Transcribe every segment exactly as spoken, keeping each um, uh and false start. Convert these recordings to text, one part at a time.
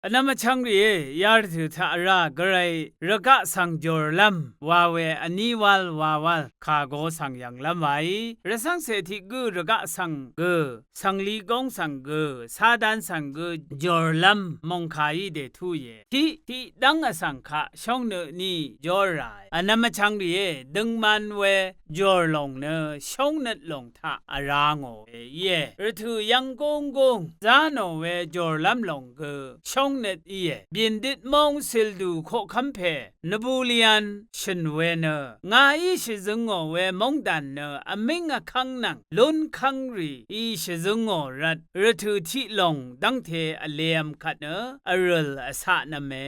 Vnvm vchvng rìé, yarvtø̀ taq vrá gvray rvgaq svng jòrlv́m wa we vní wál wa wál kàgo svng yv̀nglv́m waí, rvcv́ngcè tiq gǿ rvgaq svng gø, svngli góng svng gø, Satan svng gø jòrlv́m mòngkàí dètúìe. Tiq, tiqdv́ng vsvng kaq shóngnøt ní jóràe. Vnvm vchvng rìé, døngman we jòr lòng nø shóngnøt lòng taq vrá ngòe íe. Rvtø̀ yvng gúnggúng zá nò we jòrlv́m lòng gø shóngnøt íe. Byìndøt móng cìldù koqkv́m pè Napoleon shø̀n we nø, ngàí shvzøngò we móngdàn nø vmíng vkv́ng nvng lúnkv́ng rìí shvzøngò rvt, rvtø̀ tiq lòng dv́ngte vlev̄m kvt nø vrø̀l vcatnv̄me.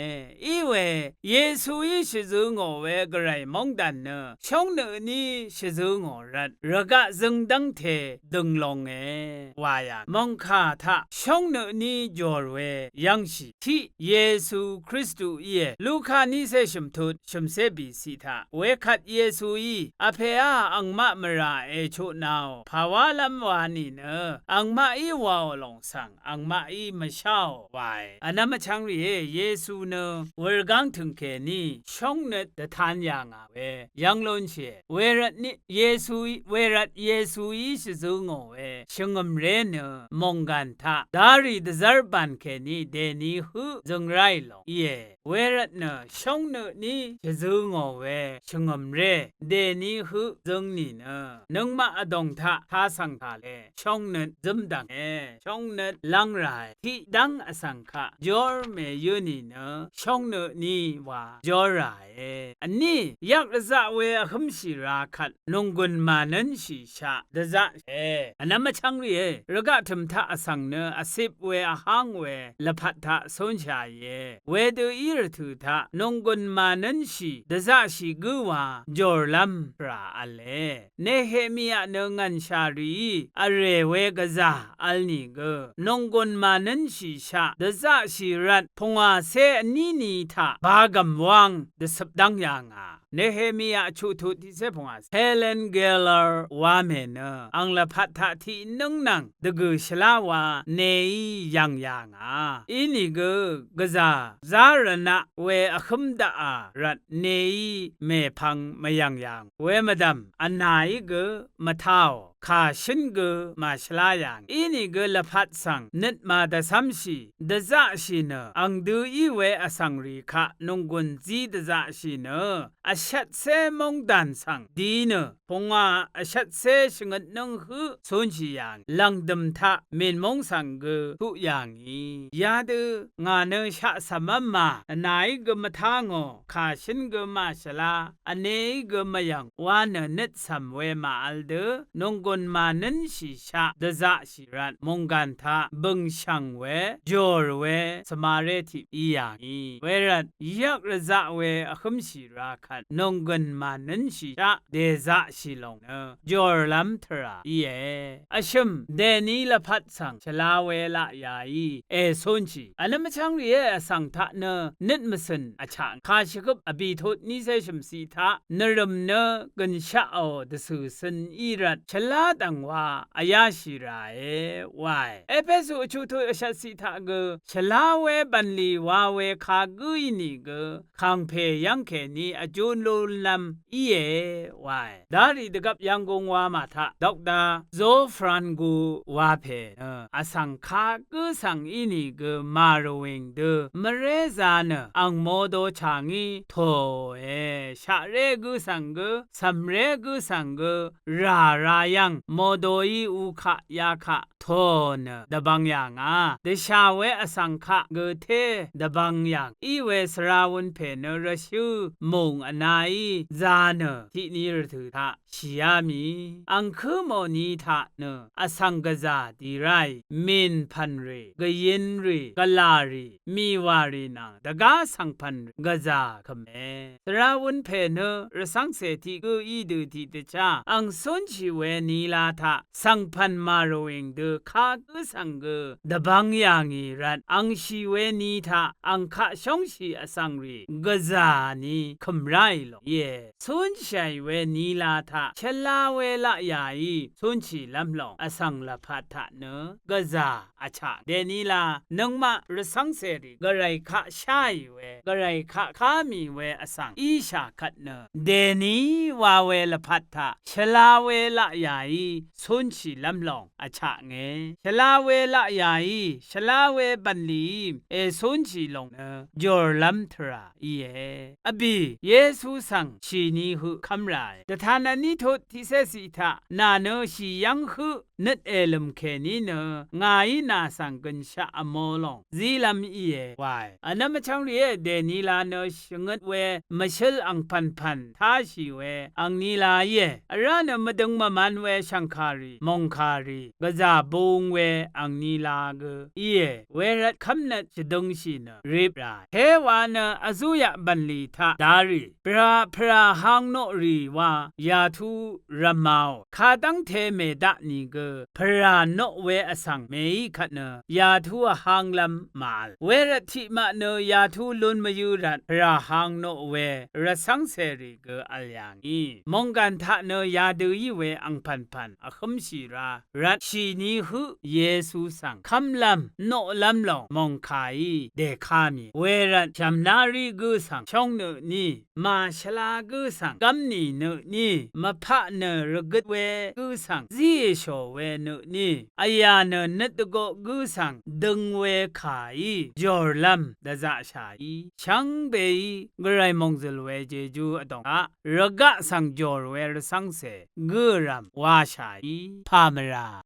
Iwe Yesuí shvzøngò we gvray móngdàn nø shóngnøt ní shvzøngò rvt, rvgaq zøng dv́ngte døng longe wa yà. Mòngkà taq shóngnøt ní jòr we yv́ngshì tiq Yesu Kristu íe. Luka nícé shø̀mtut shø̀mcé bìciq taq, wekvt Yesuí, Vpèá, angmaq mvrà èchutnāò, pàwálv́m wa nìnø angmaqí wàò lòng svng angmaqí mvsháò wae. Vnvm vchvng rìé, Yesu nø wurgáng tø̀ng kèní shóngnøt dvtan yà ngà we yv́ng lúnshìe. Wervt ní Yesuí, wervt Yesuí shvzøngò we shvngø̀mré nø mònggàn taq darì dvzv́r bàn kèní dèní høq zøng ráì lòng íe. Wervt nø shóngnøt ní shvzøngò we shvngø̀mré dèní høq zøng nìnø nøngmaq vdòng taq tasv̀ng tàle shóngnøt zǿmdv̀nge, shóngnøt lv́ng ràe. Tiqdv́ng vsvng kaq jór mèyǿ nìnø shóngnøt ní wa jóràe. Vní yvk rvzaq we vhǿmshì ra kvt nònggùn mànǿnshìshaq dvzaqe. Vnvm vchvng rìé, rvgaq tø̀m taq vsvng nø vcip we vháng we lvpat taq cúnshàìe. Wedø í rvtø̀ taq nònggùn mànǿnshì dvzaqshì gǿ wa jòrlv́m tvrà v̄le. Nehemia nø ngv̀nshà rìí vrè we gvzà vl nìgø nònggùn mànǿnshìshaq dvzaqshì rvt pungwàcé vní ni taq bagv̀m wáng dvcøp dv́ng yà ngà. Nehemia chuqtut tiqcé pungwàcé. Helen Keller wa mè nø ang lvpat taq tiqnǿng nvng dvgø̀ shvlá wa neí yv̀ng yà ngà. Inìgø gvzà zá rvnaq we vhǿm daqà rvt neí mèpvng mvyv̀ng yà ngà. Wemvdv̀m vnàí gø mvtáò, kà shǿn gø màshvlá yà ngà. Inìgø lvpat svng nøt màdvcv́mshì dvzaqshì nø ang dø í we vsvng rì kaq nònggùn zí dvzaqshì nø vshvtcé móngdàn svng di nø pungwà vshvtcé shvngøtnǿng høq cúnshì yà ngì. Lv̀ngdø̀m taq mìnmúng svng gø tuq yà ngì. Yadø ngà nø shaqcv̀mv́m mà, vnàí gø mvtá ngò, kà shǿn gø màshvlá, vneí gø mvyv̀ng wa nø nøt cv̀m we màvl dø nònggùn mànǿnshìshaq dvzaqshì rvt mònggàn taq bø̀ngshv̀ng we jòr we svmaré tiq í yà ngì. Wervt yvk rvzaq we vhǿmshì ra kvt nònggùn mànǿnshìshaq dèzaqshì lòng nø jòrlv́m tvrà íe. Vshø̀m dèni lvpat svng shvla we laq yàí ècúnshì. Vnvm vchv́ng rìé, vsvng taq nø nøt mvcø̀n vchaq kàshvhøp vbìtut nícé shø̀mciq taq nvrø̀m nø gø̀nshaqò dvcø̀ cøn í rvt shvlá dv̀ng wa vyáshì ràe wae. Epesu vchuqtut vshvtciq taq gø shvlá we bv̀nlì wa we kagǿ ínìgø kàngpè yv́ng kèní vjú lúnlv́m íe wae. Darì dvgvp yv̀nggùng wamà taq Doctor Zhou Frangu wa pè nø vsvng kagǿ svng ínìgø màrvwìng dø mvrézā nø ang modo chàngí tòòe. Shaqré gǿ svng gø, cv̀mré gǿ svng gø rà ra yv́ng modoí ukaq yakaq tòò nø dvbvng yà ngà. Dvshà we vsvng kaq gø té dvbvng yà ngà. Iwe svra wun pè nø rvshǿ mùng vnaí zā nø tiqni rvtø̀ taq shìá mì. Angkǿ mòni taq nø vsvng gvzà dì ráì, mìn pv̀n rì, gvyinrì, gvlàrì, mìwàrì nvng dvgá svngpv̀n gvzà kø̀me. Svra wun pè nø rvcv́ngcè tiq gǿ í dø tiqdvchá ang cúnshì we nila taq svngpv̀n màrvwìng dø gø kagǿ svng gø dvbvng yà ngì rvt angshì we ni taq angkaq shóngshì vsvng rì gvzà ni kø̀m ráì lòng íe. Cúnshàì we nila taq shvla we laqyàí cúnshìlv́m lòng vsvng lvpat taq nø gvzà vchaq dènila nøngmaq rvcv́ngcèrì gvray kaq sháì we gvray kaq ká mì we vsvng íshà kvt nø dèní wa we lvpat taq shvla we laqyàí cúnshìlv́m lòng vchaq nge. Shvla we laqyàí shvla we bv̀nlìí ècúnshì lòng nø jòrlv́m tvrà íe. Vbì Yesu svng shìni høq kv́m ràe. Dvtan vní tut tiqcé ciq taq nà nø shì yv́ng høq nøt èlø̀m kèní nø ngàí nà svng gø̀nshaq vmo lòng zílv́m íe wae. Vnvm vchvng rìé, dènila nø shvngøt we mvshǿl angpv̀npv̀n táshì we angnila íe. Vrá nø mvdøng mvman we shv̀ngkàrì mòngkàrì gvzà bung we angnila gø íe. Wervt kv́mnøt shvdøngshì nø rip ràe. Tewa nø vzúyaq bv̀nlì taq darì pvrà pvrà hang noqrì wa yàtu rvmāò. Kadv́ngte mèdaq nìgø pvrà noq we vsvng mèí kvt nø yàtu vhanglv́m màvl. Wervt tiqmaq nø yàtu lun mvyø̄ rvt pvrà hang noq we rvcv́ngcèrì gø v̀l yà ngì. Mònggàn taq nø yadø í we angpv̀npv̀n vhǿmshì ra rvt shìni høq Yesu svng kv́mlv́m noqlv́m lòng mòngkàí dèká mì. Wervt shv̀mnari gø svng shóng nø tní, màshvla gǿ svng gv́m nì nø tní, mvpaq nø rvgøt we gǿ svng zí èshò we nø tní, vyà nø nøt dvgoq gǿ svng døng we kàí jòrlv́m dvzaqshàí shvngbeí gvray mòngzø̀l we jejú vdòng taq rvgaq svng jòr we rvcv́ngcè gǿrv̀m washàí pà mvrà